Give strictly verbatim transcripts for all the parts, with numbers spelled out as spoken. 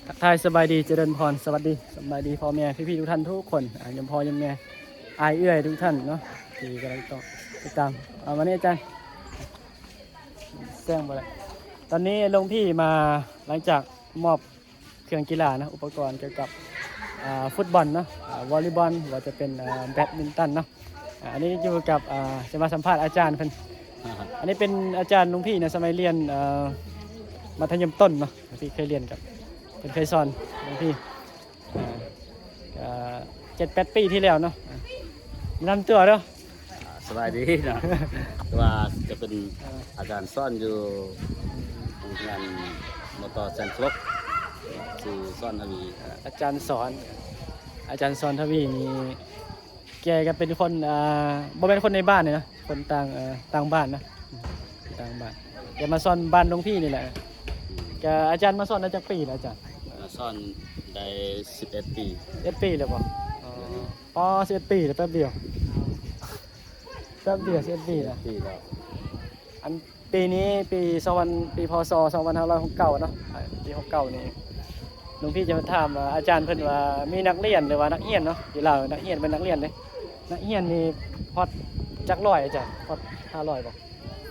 ทักทายสบายดี เจริญพร สวัสดี สบายดีพ่อแม่พี่ๆทุกท่านทุกคน อ่า ยมพ่อยมแม่ อ้ายเอื้อยทุกท่านเนาะ ที่กำลังต้องติดตาม เอามานี่อาจารย์ แซงบ่ได้ ตอนนี้หลวงพี่มา หลังจากมอบเครื่องกีฬานะ อุปกรณ์เกี่ยวกับ อ่า ฟุตบอลเนาะ อ่า วอลเลย์บอล หรือว่าจะเป็น อ่า แบดมินตันเนาะ อ่า อันนี้อยู่กับ อ่า จะมาสัมภาษณ์อาจารย์เพิ่น อันนี้เป็นอาจารย์หลวงพี่นะ สมัยเรียน เอ่อ มัธยมต้นเนาะ ที่เคยเรียนกับ เพิ่นเคยสอนหลวงพี่ อ่า เอ่อ เจ็ดแปดปีที่แล้วเนาะ อ่า แนะนำตัวเด้อ อ่า สบายดีเนาะ ว่าจะเป็น อ่า อาจารย์สอนอยู่โรงเรียน มต.แสนครก ชื่อสอนทวี อ่า อาจารย์สอน อาจารย์สอนทวีนี่ แกก็เป็นคน อ่า บ่แม่นคนในบ้านนี่นะ คนต่าง เอ่อ ต่างบ้านนะ ต่างบ้าน แกมาสอนบ้านหลวงพี่นี่แหละ อืม ก็อาจารย์มาสอนได้จักปีแล้วอาจารย์ มาสอนได้สิบเอ็ดปี เอ็ดปีแล้วบ่ อ๋อ อ๋อ สิบเอ็ดปีแล้ว แป๊บเดียว แป๊บเดียว สิบเอ็ดปีแล้ว สิบเอ็ดปีแล้ว อันปีนี้ปีสองพัน ปี พ.ศ. สองพันห้าร้อยหกเก้าเนาะ อ่า ปีหกเก้านี่ หลวงพี่จะมาถามว่าอาจารย์เพิ่นว่ามีนักเรียนหรือว่านักเรียนเนาะ อยู่ลาวนักเรียนเป็นนักเรียนเด้ นักเรียนนี่ฮอดจักร้อยอาจารย์ ฮอดห้าร้อยบ่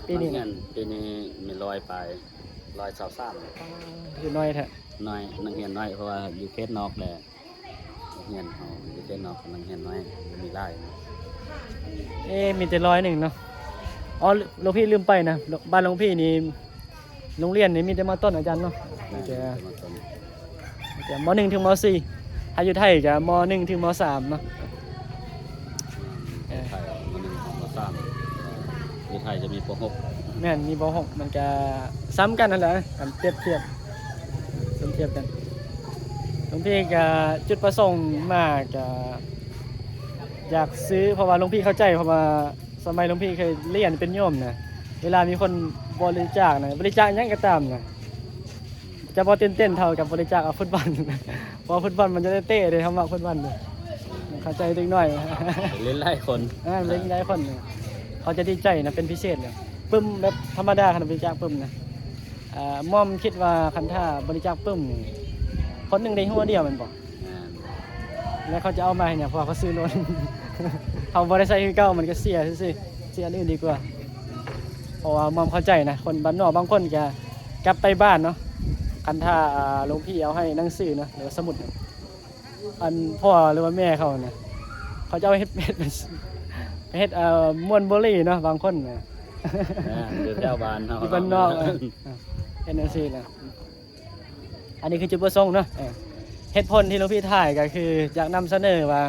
ปีนี้ นักเรียนปีนี้มีร้อยปลาย ร้อยซาวสาม อยู่น้อยแท้ น้อย นักเรียนน้อย เพราะว่าอยู่เขตนอกแหละ นักเรียนเขาอยู่เขตนอก นักเรียนน้อย บ่มีหลาย เอ๊ะ มีแต่ร้อยหนึ่งเนาะ อ๋อ หลวงพี่ลืมไปนะ บ้านหลวงพี่นี่ โรงเรียนนี่มีแต่ ม.ต้น อาจารย์เนาะ แม่น มีแต่ มีแต่ ม.ต้น มีแต่ ม.หนึ่ง ถึง ม.สี่ ถ้าอยู่ไทยก็ ม.หนึ่ง ถึง ม.สาม เนาะ เออ ไทย ม.หนึ่ง ถึง ม.สาม อยู่ไทยจะมี ป.หก แม่น มี ป.หก มันก็ซ้ำกันนั่นแหละ กันเปรียบเทียบ เปรียบเทียบกัน หลวงพี่ก็จุดประสงค์มาก็อยากซื้อ เพราะว่าหลวงพี่เข้าใจ เพราะว่าสมัยหลวงพี่เคยเรียนเป็นโยมนะ เวลามีคนบริจาคนะ บริจาคหยังก็ตามนะ จะบ่ตื่นเต้นเท่ากับบริจาคเอาฟุตบอล เพราะว่าฟุตบอลมันจะได้เตะเลย เฮามักฟุตบอลเลย เข้าใจเด็กน้อย เล่นหลายคน อ่า เล่นหลายคนเนี่ย เขาจะดีใจนะ เป็นพิเศษเลย ปึ้มแบบธรรมดา คันบริจาคปึ้มนะ อ่า ม่อมคิดว่าคันถ้าบริจาคปึ้มนี่ คนหนึ่งได้หัวเดียวแม่นบ่ แม่น แล้วเขาจะเอามาให้หยัง เพราะว่าเขาซื้อโลด เขาบ่ได้ใช้คือเก่า มันก็เสียซื่อๆ ซื้ออันอื่นดีกว่า เพราะว่าม่อมเข้าใจนะ คนบ้านนอกบางคนก็กลับไปบ้านเนาะ คันถ้า อ่า หลวงพี่เอาให้หนังสือเนาะ หรือว่าสมุดเนาะ อันพ่อหรือว่าแม่เขานะ เขาจะเอาเฮ็ด เฮ็ด เฮ็ด เอ่อ ม่วนบุหรี่เนาะ บางคนนะ อ่า อยู่แถวบ้านเฮา อยู่บ้านนอก เนาะ เออ เฮ็ดจั่งซี้นะ อันนี้คือจุดประสงค์เนาะ เออ เหตุผลที่หลวงพี่ถ่ายก็คืออยากนำเสนอว่า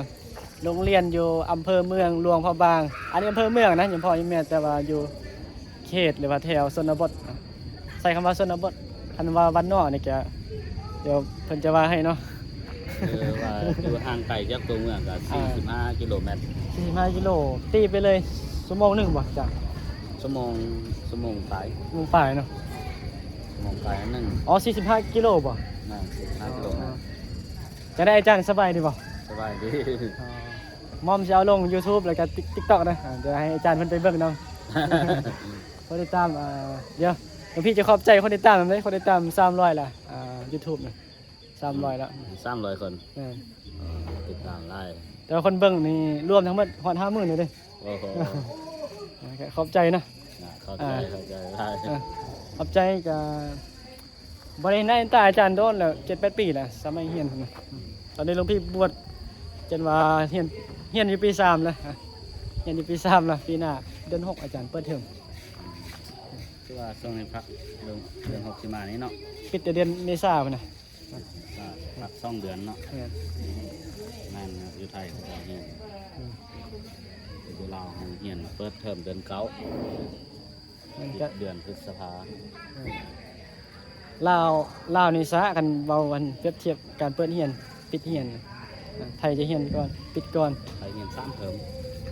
โรงเรียนอยู่อำเภอเมืองหลวงพระบาง อันนี้อำเภอเมืองนะ ยมพ่อยมแม่ แต่ว่าอยู่เขตหรือว่าแถวชนบท ใช้คำว่าชนบท คันว่าบ้านนอกนี่ก็ เดี๋ยวเพิ่นจะว่าให้เนาะ คือว่าอยู่ห่างไกลจากตัวเมืองก็ อ่า สี่สิบห้ากิโลเมตร สี่สิบห้ากิโล ตีไปเลย ชั่วโมงหนึ่งบ่จ้ะ ชั่วโมง ชั่วโมงปลาย ชั่วโมงปลายเนาะ ชั่วโมงปลายหนึ่ง อ๋อ สี่สิบห้ากิโลบ่ อ่า สี่สิบห้ากิโลเมตร อ๋อ จะได้อาจารย์สบายดีบ่ สบายดี อ๋อ ม่อมสิเอาลง YouTube แล้วก็ Tik- TikTok นะ อ่า เดี๋ยวให้อาจารย์เพิ่นไปเบิ่งนำ คนติดตาม อ่า เดี๋ยว หลวงพี่จะขอบใจคนติดตามนำเด้ คนติดตามสามร้อยละ อ่า YouTube นะ สามร้อยละ สามร้อยคน แม่น อ๋อ ติดตามหลาย แต่ว่าคนเบิ่งนี่รวมทั้งหมดฮอดห้าหมื่นเลยเด้ โอ้โห ขอบใจนะ อ่า ขอบใจ อ่า ขอบใจหลาย อ่า ขอบใจก็ บ่ได้เห็นหน้าเห็นตาอาจารย์โดนแล้ว เจ็ดแปดปีแล้ว สมัยเรียนนะ ตอนนี้หลวงพี่บวช จนว่าเรียน เรียนอยู่ปีสามแล้ว เรียนอยู่ปีสามแล้ว ปีหน้าเดือนหกอาจารย์เปิดเทอม คือว่าช่วงนี้พักเดือน เดือนหกสิมานี้เนาะ ปิดแต่เดือนเมษาพุ้นนะ อ่า พักสองเดือนเนาะ แม่น นั่นนะ อยู่ไทยเขาเจ้าเรียน อืม อยู่ลาวเขาเรียนเปิดเทอมเดือนเก้า มันก็ เดือนพฤษภา อืม ลาว ลาวนี่ซะ คันเว้าอันเปรียบเทียบการเปิดเรียน ปิดเรียน ไทยจะเรียนก่อน ปิดก่อน ไทยเรียนสามเทอม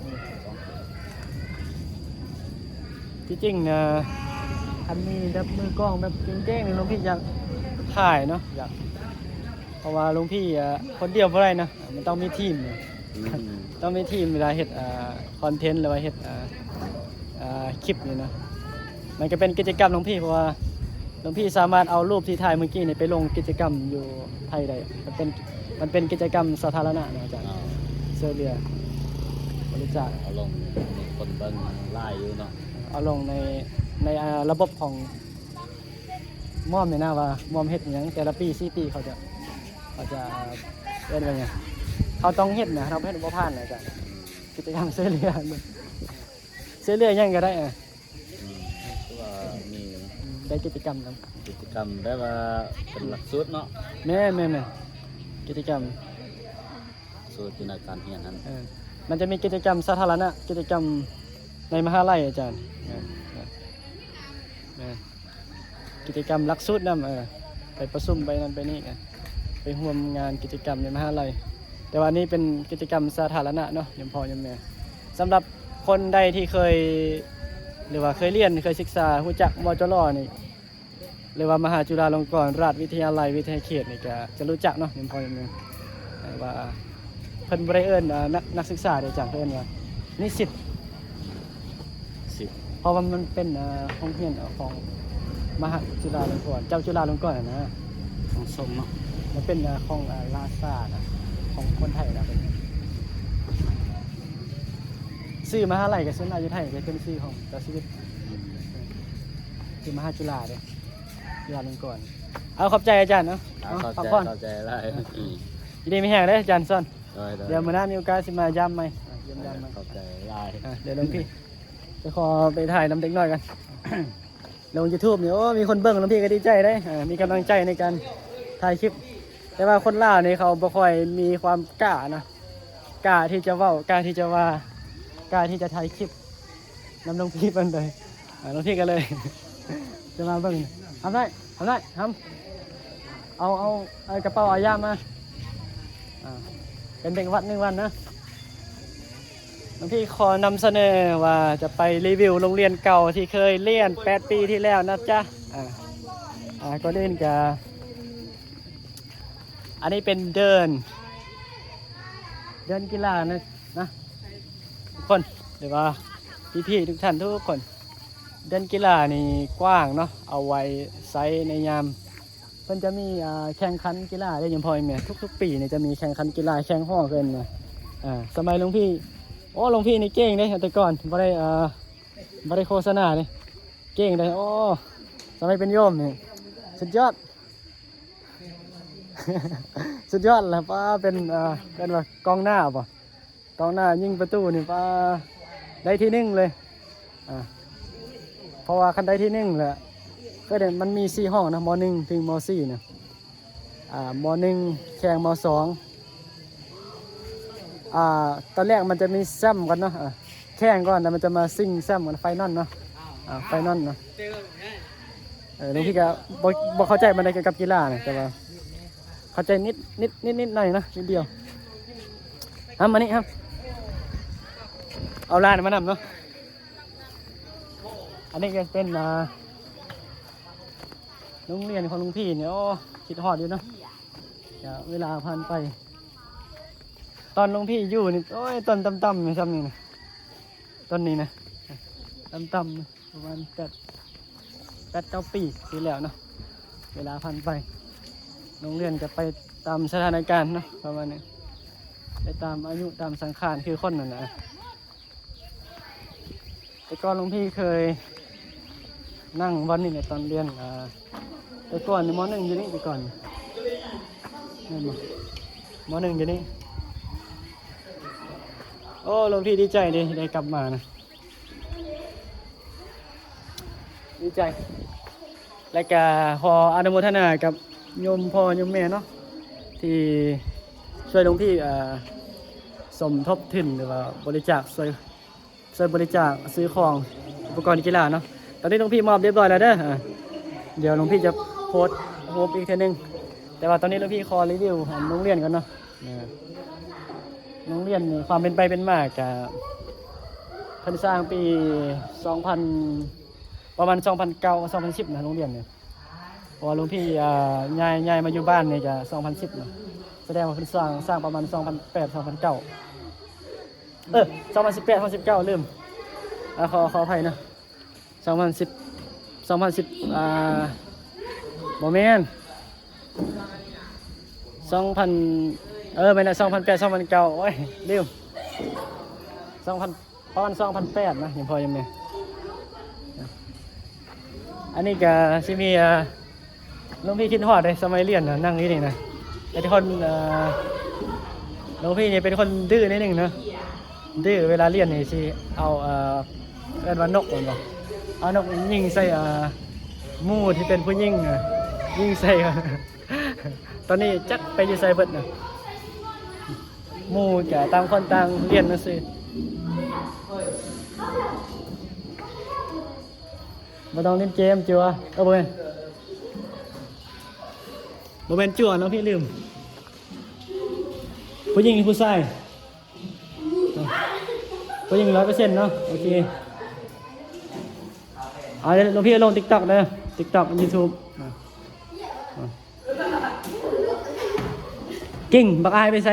อืม สองเทอม ที่จริงนะ คันมีแบบมือกล้องแบบเก่งๆนี่ หลวงพี่อยากถ่ายเนาะ อยาก เพราะว่าหลวงพี่ อ่ะ คนเดียวบ่ได้นะ มันต้องมีทีมนะ อืม ต้องมีทีมเวลาเฮ็ด อ่า คอนเทนต์ หรือว่าเฮ็ด อ่า อ่า คลิปนี่นะ มันก็เป็นกิจกรรมหลวงพี่ เพราะว่า หลวงพี่สามารถเอารูปที่ถ่ายเมื่อกี้นี่ไปลงกิจกรรมอยู่ไทยได้ มันเป็น มันเป็นกิจกรรมสาธารณะนะอาจารย์ อ๋อ ช่วยเหลือ บริจาค เอาลงมีคนเบิ่งหลายอยู่เนาะ เอาลงใน ในอ่าระบบของม่อมเนี่ยนะ ว่าม่อมเฮ็ดอหย่างแต่ละปีสี่ปีเขาจะ เขาจะเอิ้นว่าหยัง เขาต้องเฮ็ดนะ เราเฮ็ดบ่ผ่านนะอาจารย์ กิจกรรมช่วยเหลือ ช่วยเหลือหยังก็ได้อะ อืมคือว่ามี ได้กิจกรรมนะ กิจกรรมแบบว่าเป็นหลักสูตรเนาะ แม่นแม่นแม่นกิจกรรม สูตรอยู่ในการเรียนนั้น เออมันจะมีกิจกรรมสาธารณะ กิจกรรมในมหาลัยอาจารย์เออเออเออกิจกรรมหลักสูตรนำเออไปประชุมไปนั่นไปนี่กันไปร่วมงานกิจกรรมในมหาลัย แต่ว่าอันนี้เป็นกิจกรรมสาธารณะเนาะโยมพ่อโยมแม่สำหรับคนใดที่เคย หรือว่าเคยเรียนเคยศึกษารู้จักมจรนี่ หรือว่ามหาจุฬาลงกรณราชวิทยาลัยวิทยาเขตนี่ก็จะรู้จักเนาะโยมพ่อโยมแม่ว่าเพิ่นบ่ได้เอิ้นอ่านักนักศึกษาเด้อาจารย์เพิ่นว่านิสิต สิบ เพราะว่ามันเป็นอ่าโรงเรียนของมหาจุฬาลงกรณ์เจ้าจุฬาลงกรณ์อะนะ ของสมเนาะ มันเป็นอ่าของอ่าราชานะของคนไทยนะเป็นชื่อมหาลัยก็ส่วนหลายอยู่ไทยก็เป็นชื่อของเจ้าชีวิตชื่อมหาจุฬาเด้จุฬาลงกรณ์เอาขอบใจอาจารย์เนาะ อ่า เอา เข้า พัก ใจ ผ่อน เข้าใจหลาย ยินดีมีแฮงเด้ออาจารย์สอน โดยโดย เดี๋ยวมื้อหน้ามีโอกาสสิมายามใหม่อ่ะเยี่ยมยามใหม่ เข้าใจหลาย อ่ะเดี๋ยวหลวงพี่จะขอไปถ่ายนำเด็กน้อยกัน ลง YouTube นี่โอ้มีคนเบิ่งหลวงพี่ก็ดีใจได้อ่ามีกำลังใจในการถ่ายคลิป แต่ว่าคนลาวนี่เขาบ่ค่อยมีความกล้านะกล้าที่จะเว้ากล้าที่จะว่ากล้าที่จะถ่ายคลิปนำหลวงพี่ปานใดอ่าหลวงพี่ก็เลย จะมาเบิ่งทำได้ทำได้ทำเอาเอาเอากระเป๋าเอาย่ามมาอ่าเป็นเด็กวัดหนึ่งวันนะหลวงพี่ขอนำเสนอว่าจะไปรีวิวโรงเรียนเก่าที่เคยเรียนแปดปีที่แล้วนะจ๊ะอ่าอ่าก่อนอื่นก็อันนี้เป็นเดิน เดินกีฬานะนะทุกคนหรือว่าพี่ๆทุกท่านทุกคน เดินกีฬานี่กว้างเนาะเอาไว้ใช้ในยามเพิ่นจะมีอ่าแข่งขันกีฬาได้ยังพอแม่ทุกๆปีนี่จะมีแข่งขันกีฬาแข่งห้องเพิ่นนะอ่าสมัยหลวงพี่โอ้หลวงพี่นี่เก่งเด้แต่ก่อนบ่ได้อ่าบ่ได้โฆษณาเลยเก่งเลยโอ้สมัยเป็นโยมนี่สุดยอด สุดยอดแล้วป้าเป็นอ่าเป็นว่ากองหน้าป่ะกองหน้ายิงประตูนี่ป้าได้ที่หนึ่งเลยอ่าเพราะว่าคันได้ที่หนึ่งแหละก็เดี๋ยวมันมีสี่ห้องนะมหนึ่งถึงมสี่นะอ่ามหนึ่งแข่งมสองอ่าตอนแรกมันจะมีแซมกันเนาะอ่าแข่งก่อนแล้วมันจะมาซิงแซมกันไฟนอลเนาะอ่าไฟนอลเนาะ เออหลวงพี่ก็บ่บ่เข้าใจมันได้เกี่ยวกับกีฬานะแต่ว่า เข้าใจนิดนิดนิดนิดหน่อยนะนิดเดียวทำอันนี้ครับ เอาหลานมานำเนาะอันนี้ก็เป็นอ่าโรงเรียนของหลวงพี่เนี่ยโอ้คิดฮอดอยู่เนาะเดี๋ยวเวลาผ่านไป ตอนหลวงพี่อยู่นี่โอ้ยต้นต่ำๆนี่ซ้ำนี่นะต้นนี้นะต่ำๆ ประมาณแปดแปดเก้าปีที่แล้วเนาะเวลาผ่านไปโรงเรียนก็ไปตามสถานการณ์เนาะประมาณนี้ไปตามอายุตามสังขารคือคนนั่นแหละแต่ก่อนหลวงพี่เคยนั่งวันนี้ในตอนเรียนอ่าแต่ก่อนในมหนึ่งอยู่นี่แต่ก่อนแม่นบ่มหนึ่งอยู่นี่โอ้หลวงพี่ดีใจเด้ได้กลับมานะ ดีใจ และก็ขออนุโมทนากับโยมพ่อโยมแม่เนาะที่ช่วยหลวงพี่เอ่อสมทบทุนหรือว่าบริจาคช่วยช่วยบริจาคซื้อของอุปกรณ์กีฬาเนาะตอนนี้หลวงพี่มอบเรียบร้อยแล้วเด้ออ่าเดี๋ยวหลวงพี่จะโพสต์รูปอีกเทื่อนึงแต่ว่าตอนนี้หลวงพี่ขอรีวิวอันโรงเรียนก่อนเนาะอ่าโรงเรียนนี่ความเป็นไปเป็นมากะเพิ่นสร้างปีสองพัน ประมาณสองพันเก้า สองพันสิบนะโรงเรียนเนี่ยเพราะว่าหลวงพี่อ่าย้ายย้ายมาอยู่บ้านนี่จะสองพันสิบนะแสดงว่าเพิ่นสร้างสร้างประมาณสองพันแปด สองพันเก้า เออ สองพันสิบแปด สองพันสิบเก้า ลืมอ่าขอขออภัยนะ สองพันสิบ สองพันสิบอ่า บ่แม่น สองพัน เออ แม่นละ สองพันแปด สองพันเก้า โอ้ย ลืม สองพัน ประมาณ สองพันแปด นะ ยังพอยังแม่ อันนี้ก็สิมี อ่า หลวงพี่คิดฮอดเด้ สมัยเรียนนะ นั่งอยู่นี่นะ แต่ทุกคน เอ่อ หลวงพี่นี่เป็นคนดื้อนิดนึงนะ ดื้อ เวลาเรียนนี่สิเอา เอ่อ เอิ้นว่านกแม่นบ่ เอานกยิงใส่ อ่า หมู่ที่เป็นผู้หญิงอะ ยิงใส่ ตอนนี้จักไปอยู่ไสเบิดนะ หมู่ก็ต่างคนต่างเรียนหนังสือ บ่ต้องเล่นเกมจั่ว เออ บ่แม่น บ่แม่นจั่วเนาะ พี่ลืม ผู้หญิงหรือผู้ชาย ผู้หญิง ร้อยเปอร์เซ็นต์ เนาะ โอเค เอาเดี๋ยวหลวงพี่ลง TikTok เด้อ TikTok YouTube อ่ะ อ่ะ กิ่ง บักอายไปไส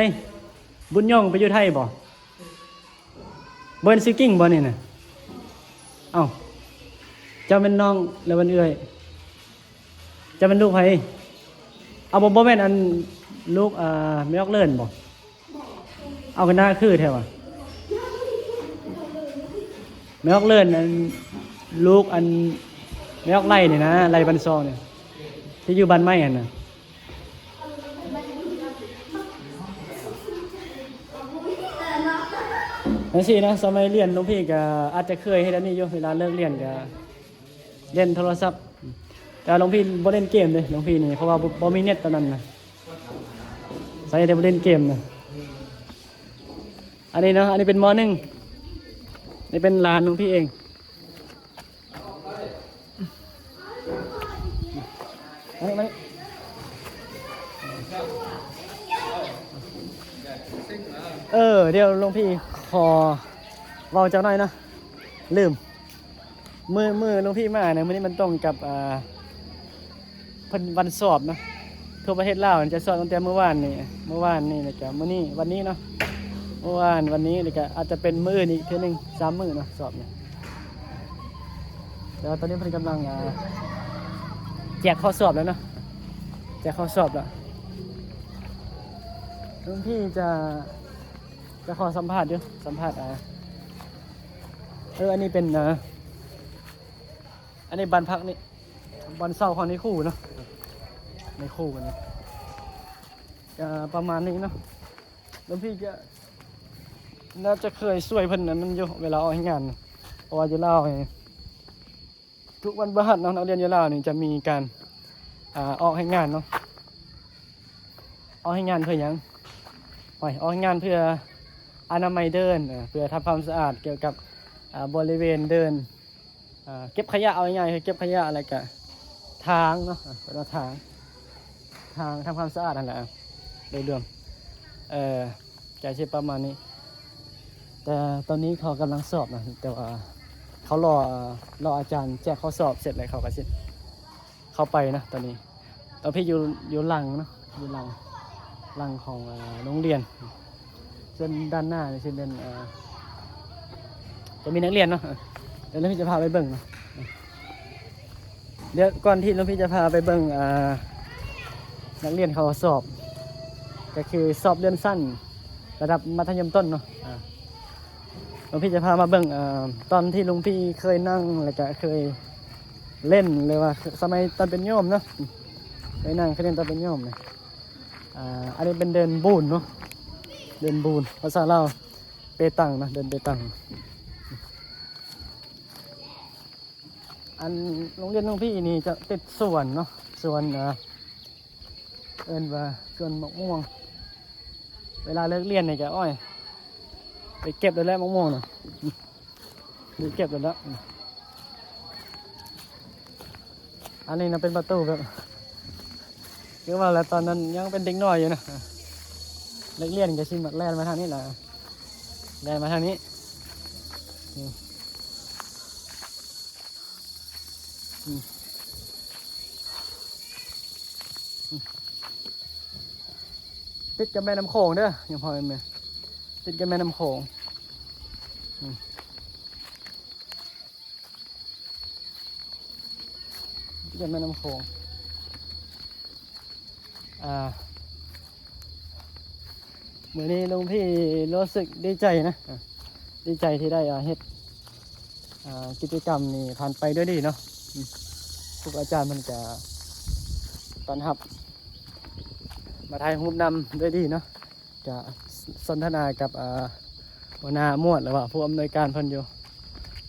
บุญยงไปอยู่ไทยบ่ บ่แม่นชื่อกิ่งบ่นี่น่ะ เอ้า เจ้าแม่นน้อง แล้วแม่นเอื้อย เจ้าแม่นลูกไผ เอา บ่ บ่แม่นอันลูก อ่า แม่ออกเลินบ่ เอา คือหน้าคือแท้วะ แม่ออกเลินอัน ลูกอัน แม่ออกไล่นี่นะ ไล่บันซองนี่ ที่อยู่บ้านใหม่หั่นน่ะ จั่งซี้นะ สมัยเรียนหลวงพี่ก็อาจจะเคยเฮ็ดอันนี้อยู่ เวลาเลิกเรียนก็เล่นโทรศัพท์ แต่หลวงพี่บ่เล่นเกมเด้ หลวงพี่นี่ เพราะว่าบ่ บ่มีเน็ตตอนนั้นนะ ใช้แต่บ่เล่นเกมนะ อันนี้เนาะ อันนี้เป็น ม.หนึ่ง นี่เป็นหลานหลวงพี่เอง มานี่ มานี่ เออ เดี๋ยวหลวงพี่ขอเว้าจักหน่อยเนาะ ลืม มื้อ มื้อหลวงพี่มาเนี่ย มื้อนี้มันตรงกับ อ่า เพิ่นวันสอบเนาะ ทั่วประเทศลาวจะสอบตั้งแต่มื้อวานนี่ มื้อวานนี่แล้วก็มื้อนี้ วันนี้เนาะ มื้อวาน วันนี้ แล้วก็อาจจะเป็นมื้ออื่นอีกเทื่อหนึ่ง สามมื้อเนาะ สอบเนี่ย แต่ว่าตอนนี้เพิ่นกำลัง อ่า แจกข้อสอบแล้วเนาะ แจกข้อสอบแล้ว รุ่นพี่จะ จะขอสัมภาษณ์อยู่ สัมภาษณ์ อ่า เออ อันนี้เป็น อ่า อันนี้บ้านพักนี่ บ้านเช่าของนายครูเนาะ นายครูกันนะ จะประมาณนี้เนาะ รุ่นพี่ก็น่าจะเคยช่วยเพิ่นอันนั้นอยู่ เวลาออกแรงงาน เพราะว่าอยู่ลาวนี่ ทุกวันพฤหัสเนาะ นักเรียนอยู่ลาวนี่จะมีการ อ่า ออกแรงงานเนาะ ออกแรงงานเพื่อหยัง โอ้ย ออกแรงงานเพื่ออนามัยเดิน เอ่อ เพื่อทำความสะอาดเกี่ยวกับ อ่า บริเวณเดิน อ่า เก็บขยะ เอาง่ายๆ คือเก็บขยะ แล้วก็ถางเนาะ อ่า เรียกว่าถาง ถางทำความสะอาดนั่นแหละ โดยรวม เอ่อ ก็สิประมาณนี้ แต่ตอนนี้เขากำลังสอบนะ แต่ว่าเขารอ รออาจารย์แจกข้อสอบเสร็จแล้วเขาก็สิเข้าไปนะ ตอนนี้ ตอนพี่อยู่ อยู่หลังเนาะ อยู่หลัง หลังของ เอ่อ โรงเรียน ส่วนด้านหน้านี่สิเป็น เอ่อ จะมีนักเรียนเนาะ เดี๋ยวหลวงพี่จะพาไปเบิ่งเนาะ เดี๋ยวก่อนที่หลวงพี่จะพาไปเบิ่ง อ่า นักเรียนเขาสอบ ก็คือสอบเลื่อนชั้นระดับมัธยมต้นเนาะ อ่า หลวงพี่จะพามาเบิ่ง อ่า ตอนที่หลวงพี่เคยนั่ง แล้วก็เคยเล่น หรือว่าสมัยตอนเป็นโยมเนาะ เคยนั่ง เคยเล่นตอนเป็นโยมนะ อ่า อันนี้เป็นเดินบูนเนาะ เดินบูน ภาษาลาว เปตังนะ เดินเปตัง อันโรงเรียนของพี่นี่จะติดสวนเนาะ สวน อ่า เอิ้นว่าสวนมะม่วง เวลาเลิกเรียนนี่ก็ โอ้ย ไปเก็บเลยแหละมะม่วงน่ะ ไปเก็บเลยแล้ว อันนี้นะเป็นประตูแบบ คือว่าแล้วตอนนั้นยังเป็นเด็กน้อยอยู่นะ เลิกเรียนก็สิมักแล่นมาทางนี้แหละ แล่นมาทางนี้ อืม อืม อืม ติดกับแม่น้ำโขงเด้อ ยังพอเป็นแม่ ติดกับแม่น้ำโขง อืม ติดกับแม่น้ำโขง อ่า มื้อนี้หลวงพี่รู้สึกดีใจนะ อ่า ดีใจที่ได้ อ่า เฮ็ด อ่า กิจกรรมนี้ผ่านไปด้วยดีเนาะ อืม ครูบาอาจารย์เพิ่นก็ต้อนรับ มาถ่ายรูปนำด้วยดีเนาะ ก็สนทนากับ อ่า หัวหน้าหมวด หรือว่าผู้อำนวยการเพิ่นอยู่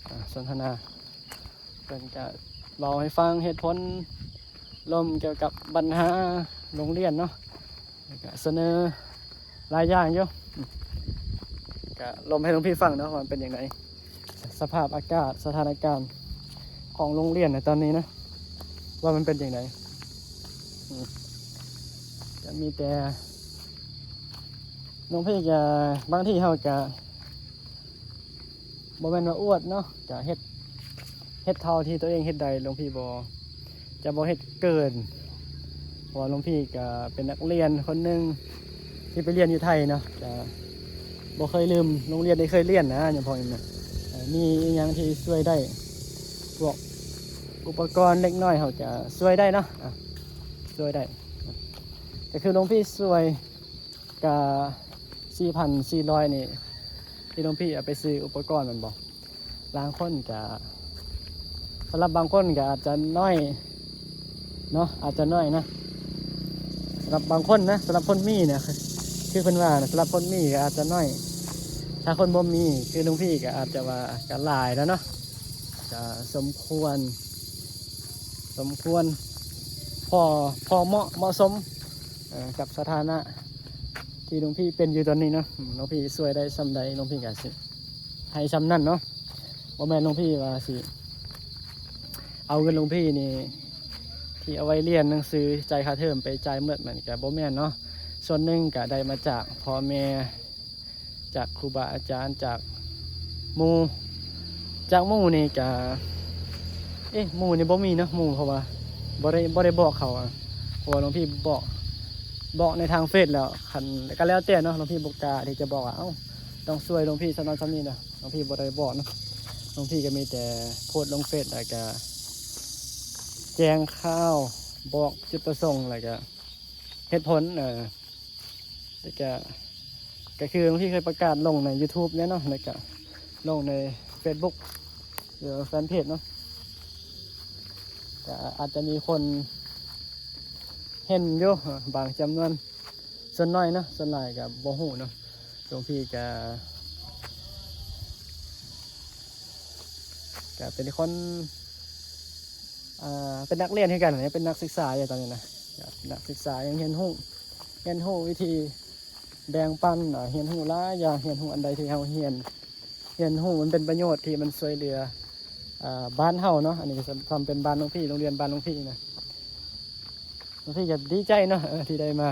อ่า สนทนา เพิ่นก็เล่าให้ฟังเหตุผล ลมเกี่ยวกับปัญหาโรงเรียนเนาะ แล้วก็เสนอหลายอย่างอยู่ อืม ก็ลมให้หลวงพี่ฟังเนาะ ว่ามันเป็นจั่งใด สภาพอากาศ สถานการณ์ของโรงเรียนในตอนนี้นะ ว่ามันเป็นจั่งใด อืม ก็มีแต่ หลวงพี่ก็ บางทีเฮาก็ บ่แม่นว่าอวดเนาะ ก็เฮ็ด เฮ็ดเท่าที่ตัวเองเฮ็ดได้ หลวงพี่บ่ จะบ่เฮ็ดเกิน เพราะว่าหลวงพี่ก็เป็นนักเรียนคนหนึ่งที่ไปเรียนอยู่ไทยเนาะ ก็บ่เคยลืมโรงเรียนที่เคยเรียนนะ หยังพวกนี้นะ เอ่อ มีอิหยังที่ช่วยได้ พวกอุปกรณ์เล็กน้อยเฮาก็ช่วยได้เนาะ อ่ะ ช่วยได้ ก็คือหลวงพี่ช่วย ก็ สี่พันสี่ร้อย นี่ ที่หลวงพี่เอาไปซื้ออุปกรณ์แม่นบ่ บางคนก็ สำหรับบางคนก็อาจจะน้อยเนาะ อาจจะน้อยนะ สำหรับบางคนนะ สำหรับคนมีนะ คือเพิ่นว่านะ สำหรับคนมีก็อาจจะน้อย ถ้าคนบ่มี คือหลวงพี่ก็อาจจะว่าก็หลายแล้วเนาะ ก็สมควร สมควร พอ พอเหมาะ เหมาะสม เอ่อ กับสถานะที่หลวงพี่เป็นอยู่ตอนนี้เนาะ อืม หลวงพี่ช่วยได้ส่ำใด หลวงพี่ก็สิให้ส่ำนั้นเนาะ บ่แม่นหลวงพี่ว่าสิเอาเงินหลวงพี่นี่ ที่เอาไว้เรียนหนังสือ จ่ายค่าเทอมไปจ่ายหมด มันก็บ่แม่นเนาะ ส่วนหนึ่งก็ได้มาจากพ่อแม่ จากครูบาอาจารย์ จากหมู่ จากหมู่นี่ก็ เอ๊ะ หมู่นี่บ่มีเนาะ หมู่ เพราะว่าบ่ได้ บ่ได้บอกเขาอะ เพราะว่าหลวงพี่บอก บอกในทางเฟซแล้ว คัน ก็แล้วแต่เนาะ หลวงพี่บ่กล้าที่จะบอกว่า เอ้า ต้องช่วยหลวงพี่ส่ำนั้นส่ำนี้นะ หลวงพี่บ่ได้บอกเนาะ หลวงพี่ก็มีแต่โพสต์ลงเฟซ แล้วก็แจ้งข่าว บอกจุดประสงค์ แล้วก็เหตุผล เอ่อ แล้วก็ ก็คือหลวงพี่เคยประกาศลงใน YouTube เนี่ยเนาะ แล้วก็ลงใน Facebook หรือแฟนเพจเนาะ ก็อาจจะมีคนเห็นอยู่ บางจำนวน ส่วนน้อยเนาะ ส่วนหลายก็บ่ฮู้เนาะ หลวงพี่ก็ ก็เป็นคน อ่า เป็นนักเรียนคือกันนะ เป็นนักศึกษาอยู่ตอนนี้นะ ก็เป็นนักศึกษา ยังเรียนรู้ เรียนรู้วิธีแบ่งปัน อ่า เรียนรู้หลายอย่าง เรียนรู้อันใดที่เฮาเรียน เรียนรู้มันเป็นประโยชน์ที่มันช่วยเหลือ อ่า บ้านเฮาเนาะ อันนี้ก็ซ้ำ ซ้ำเป็นบ้านหลวงพี่ โรงเรียนบ้านหลวงพี่นะ หลวงพี่ก็ดีใจเนาะ เออ ที่ได้มา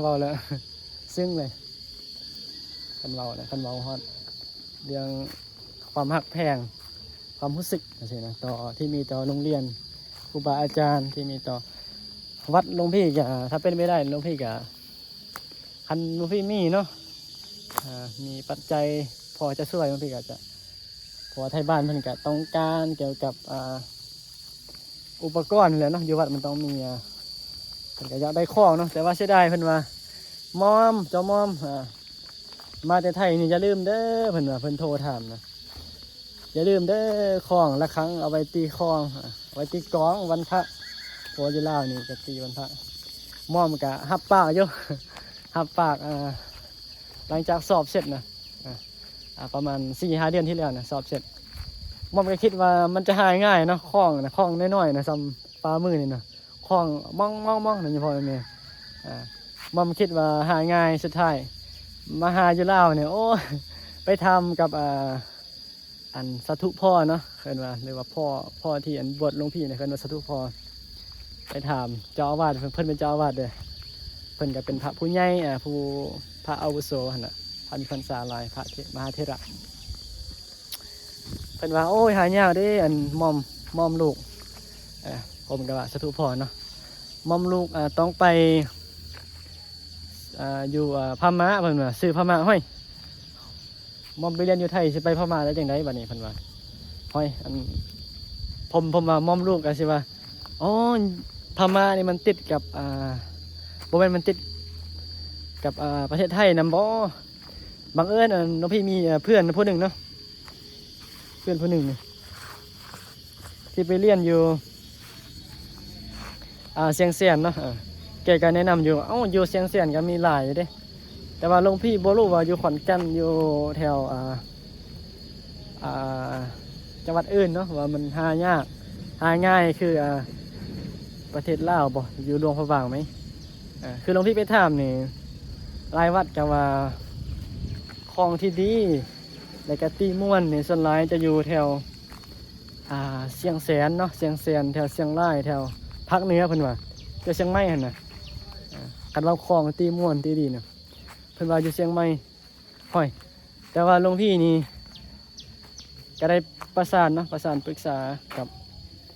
เว้าแล้ว ซึ้งเลย คันเว้านะ คันเว้าฮอดเรื่องความฮักแพง ความรู้สึกจั่งซี้นะ ต่อ ที่มีต่อโรงเรียน ครูบาอาจารย์ที่มีต่อวัดหลวงพี่ ก็ ถ้าเป็นไปได้หลวงพี่ก็ คันหลวงพี่มีเนาะ อ่า มีปัจจัยพอจะช่วยหลวงพี่ก็จะ เพราะว่าไทบ้านเพิ่นก็ต้องการเกี่ยวกับ อ่า อุปกรณ์แหละเนาะ อยู่วัดมันต้องมี อ่า เพิ่นก็อยากได้ของเนาะ แต่ว่าเสียดายเพิ่นว่า มอม เจ้ามอม อ่า มาแต่ไทยนี่อย่าลืมเด้อ เพิ่นว่า เพิ่นโทรถามนะ อย่าลืมเด้อ ของละฆังเอาไว้ตีของ อ่า เอาไว้ตีกลองวันพระ เพราะว่าอยู่ลาวนี่ก็ตีวันพระ มอมก็รับปากอยู่ รับปาก อ่า หลังจากสอบเสร็จนะ อ่า อ่า ประมาณสี่ห้าเดือนที่แล้วนะ สอบเสร็จ มอมก็คิดว่ามันจะหายง่ายเนาะ ของนะ ของน้อยๆนะ ส่ำฝ่ามือนี่นะ ของม่องๆๆนะ พ่อแม่ อ่า มอมคิดว่าหายง่าย สุดท้าย มาหาอยู่ลาวเนี่ย โอ้ย ไปถามกับ อ่า อันสาธุพ่อเนาะ เพิ่นว่า หรือว่าพ่อ พ่อที่อันบวชหลวงพี่เนี่ย เพิ่นว่าสาธุพ่อ ไปถามเจ้าอาวาส เพิ่น เพิ่นเป็นเจ้าอาวาสเด้อ เพิ่นก็เป็นพระผู้ใหญ่ อ่า ผู้ พระอาวุโสหั่นน่ะ พระมีพรรษาหลาย พระเถ- มหาเถระ เพิ่นว่า โอ้ย หายากเด้ อันมอม มอมลูก เอ่อ ผมก็ว่าสาธุพ่อเนาะ มอมลูก อ่า ต้องไป อ่า อยู่ อ่า พม่า เพิ่นว่า ซื้อพม่า ห้อย มอมไปเรียนอยู่ไทย สิไปพม่าได้จั่งใดบัดนี้ เพิ่นว่า ห้อย อัน ผม ผมว่ามอมลูกก็สิว่า อ๋อ พม่านี่มันติดกับ อ่า บ่แม่นมันติดกับอ่าประเทศไทยนำบ่ บังเอิญอ่ะหลวงพี่มีอ่าเพื่อนผู้หนึ่งเนาะ เพื่อนผู้หนึ่งนี่ที่ไปเรียนอยู่อ่าเชียงแสนเนาะ อ่าแกก็แนะนำอยู่ เอ้า อยู่เชียงแสนก็มีหลายอยู่เด้ แต่ว่าหลวงพี่บ่รู้ว่าอยู่ขอนแก่น อยู่แถวอ่าอ่าจังหวัดอื่นเนาะ ว่ามันหายาก หาง่ายคืออ่าประเทศลาวบ่ อยู่หลวงพระบางไหม อ่าคือหลวงพี่ไปถามนี่ หลายวัดก็ว่าของที่ดี แล้วก็ตีม่วนนี่ส่วนหลายจะอยู่แถวอ่าเชียงแสนเนาะ เชียงแสน แถวเชียงราย แถวภาคเหนือเพิ่นว่า แถวเชียงใหม่หั่นน่ะ อ่าคันว่าของตีม่วนตีดีน่ะ เพิ่นว่าอยู่เชียงใหม่ ห้อย แต่ว่าหลวงพี่นี่ก็ได้ประสานเนาะ ประสานปรึกษากับ